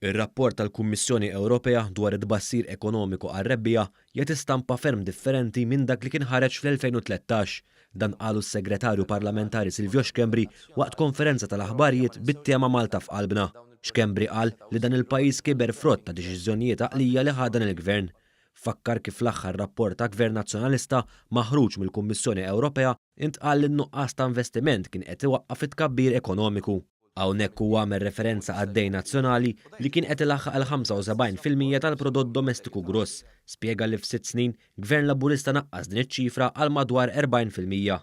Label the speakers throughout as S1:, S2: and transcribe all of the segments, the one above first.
S1: Ir-rapport tal-Kummissjoni Ewropea dwar it-tbassir ekonomiku għar-rebbiegħa jagħti stampa ferm differenti minn dak li kien ħareġ fl-2013. Dan qalu s-Segretarju Parlamentari Silvio Schembri waqt konferenza tal-aħbarijiet bit-tema Malta f'Qalbna. Schembri qal li dan il-pajjiż kiber frott ta' deċiżjonijiet għaqlija li ħa dan il-Gvern. Fakkar kif l-aħħar rapport ta' Gvern Nazzjonalista maħruġ mill-Kummissjoni Ewropea intqal li n-nuqqas ta' investiment kien qed iwaqqaf it-tkabbir ekonomiku. Hawnhekk huwa għamel referenza għad-dejn nazzjonali li kien qed ilaħħaq il-75% tal-prodott domestiku gross. Spjega li f'sitt snin, Gvern Laburista naqqas din iċ-ċifra għal madwar 40%.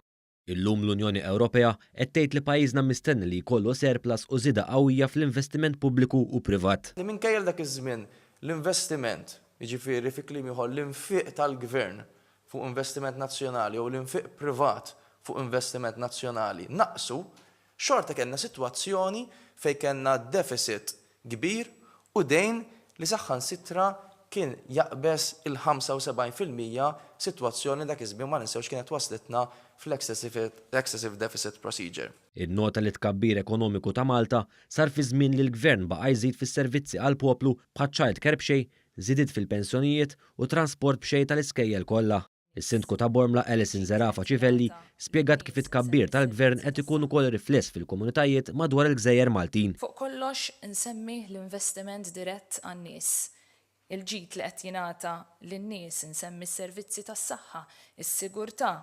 S1: Illum l-Unjoni Ewropea qed tgħid li pajjiżna mistenni li jkollu surplus u żieda qawwija fl-investiment pubbliku u privat.
S2: Li minkejja li dak iż-żmien l-investiment, jiġifieri fi kliem ieħor l-infiq tal-Gvern fuq investiment nazzjonali jew l-infiq privat fuq investiment nazzjonali naqsu, Xorta kellna sitwazzjoni fejn kellna deficit kbir u dejn li saħħansitra kien jaqbeż il-75%, sitwazzjoni li dak iż-żmien ma ninsewx kienet wasslitna fl-excessive deficit procedure.
S1: Innota li t-tkabbir ekonomiku ta' Malta sar fi żmien li l-Gvern baqa' jżid fis-servizzi għall-poplu bħaċ-child care b'xejn, żidiet fil-pensjonijiet u transport b'xejn tal-iskejjel kollha. Is-Sindku ta' Bormla Alison Zerafa Civelli spjegat kif it-tkabbir tal-Gvern qed ikun ukoll rifless fil-komunitajiet madwar il-gżejjer Maltin.
S3: Fuq kollox insemmi l-investiment dirett għan-nies, il-ġid li qed jingħata lin-nies, insemmi s-servizzi tas-saħħa, is-sigurtà,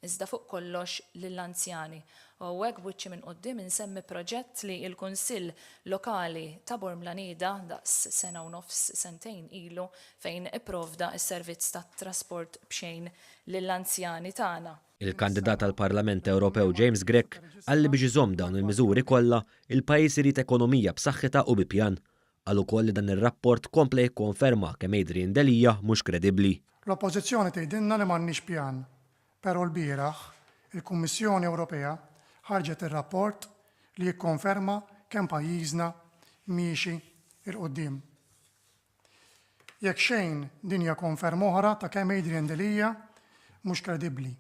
S3: iżda fuq kollox lill-anzjani. U hawnhekk b'wiċċi minn quddiem insemmi proġett li l-Kunsill Lokali ta' Bormla nieda daqs sena u nofs, sentejn ilu fejn ipprovda s-servizz tat-trasport b'xejn lill-anzjani tagħna.
S1: Il-kandidat għall-Parlament Ewropew James Grech qal li biex iżomm dawn il-miżuri kollha, il-pajjiż irid ekonomija b'saħħitha u bi pjan. Qal ukoll li dan ir-rapport kompla jikkonferma kemm Adrian Delia mhux kredibbli.
S4: L-Oppożizzjoni tgħidilna li m'għandniex pjan Però lbieraħ, il-Kummissjoni Ewropea ħarġet ir-rapport li jikkonferma kemm pajjiżna miexi 'l quddiem. Jekk xejn, din hija konferma oħra ta' kemm Adrian Delia mhux kredibbli.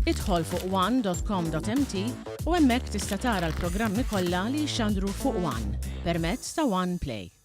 S5: Idħol fuq one.com.mt u hemmhekk tista' tara l-programmi kollha li jixxandru fuq One permezz ta' One Play.